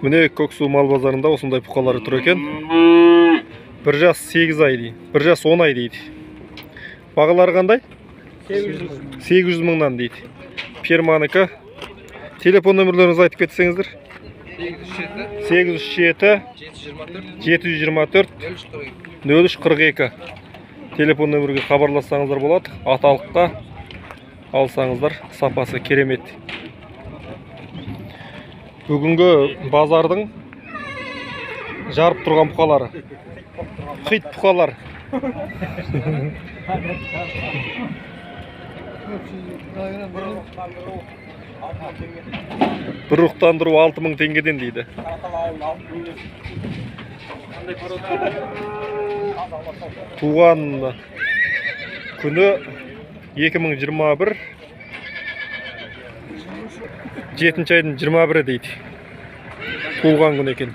Міне Көксу мал базарында осындай бұқалар тұр екен. 1 жас 8 ай дейді. 1 жас 10 ай дейді. Бағалары қандай? 800 мыңнан дейді. Фирманікі. Телефон нөмірлеріңізді айтып кетсеңіздер. 807 724 0342. Телефон нөмірге хабарлассаңыздар болады. Аталыққа алсаңыздар, сапасы керемет. Бүгінгі базардың жарып тұрған бұқалары. Хит бұқалар. Бір рухтандыру 6000 теңгеден дейді. Туған күні 2021 7 айдың 21-і дейді. Туылған күн екен.